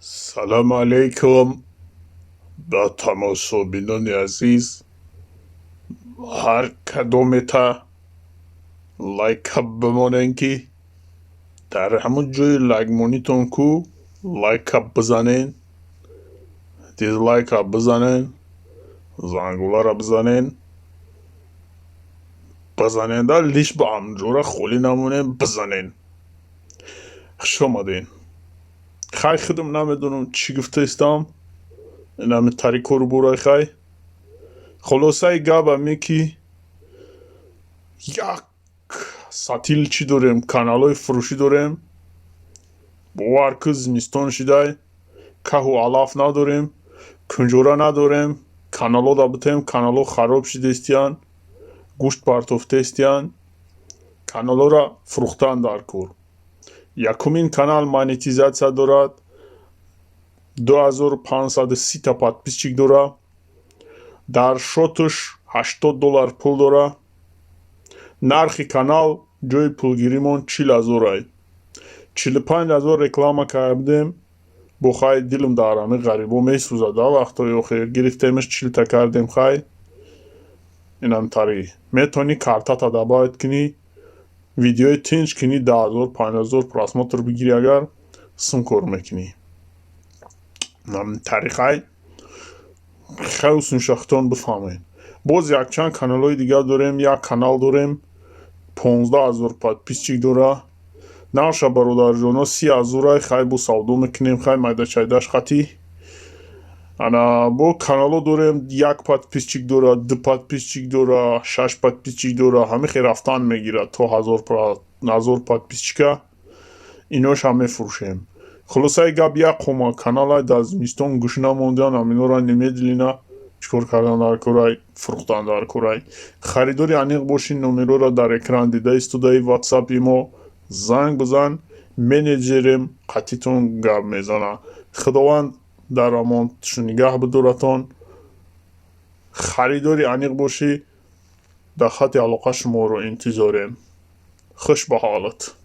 Салому алейкум ба тамошобинони азиз. Ҳар кадомета лайка бимонен, ки дар ҳамон ҷои лайкмонитон ку лайка бизанен, дизлайка бизанен, зангулара бизанен, бизаненда лиш ба ҳамҷора холӣ намонен, бизанен. Хуш омаден. Хай, худам намедонам, чӣ гуфтаистам. Инами тари кору борай. Хай, хулосаи гап аме, ки як сатил чӣ дорем, каналҳои фурӯшӣ дорем. Бовар ку, зимистон шидай, каҳу алаф надорем, кунҷора надорем. Каналҳо да битем, каналҳо хароб шидаистиянд, гӯшт партофтаистиянд. Каналҳоро фурӯхтан дар кор. Якумин канал монетизатсия дорад, 2530-та подписчик дорад, дар счёт аш 80 доллар пул дорад. Нархи канал ҷои пулгиримон 40 ҳазорай. 45 000 реклама карда будем. Бо хай, дилам дар ҳами ғарибо месӯзад. Да вақтҳои охир гирифтемаш, 40-та кардем. Хай, инам тари метавонӣ картата добавить кунӣ, видеои тинч кунӣ, 10 000, 5000 просмотр бигирӣ, агар сум кор мекунӣ. Тари хай, хелсун, бифаҳмед. Боз якчанд каналҳои дигар дорем. Як канал дорем, 15 000 подписчик дора. Нарша, бародарҷоно, 30 ҳазорай. Хай, бо савдо мекунем, хай, майдачайдаш хати. Ана, бо каналҳо дорем, як подписчик дора, ду подписчик дора, шаш подписчик дора. Ҳамин хел рафтан мегирад то 1000 подписчика. Иношам мефурӯшем. Хулосаи гап, як қома каналай дар зимистон гушна мондан. Ҳаминора немедленно чикор кардан дар корай? Фурӯхтан дар корай. Харидори аниқ бошӣ, номерҳоро дар экран дида истодаи, ватсапи мо занг бизан, менеҷерем қатитон гап мезанад. Худованд дар амонатшу нигаҳ бидоратон. Харидори аниқ бошӣ, дар хати алоқа шуморо интизорем. Хуш ба ҳолат.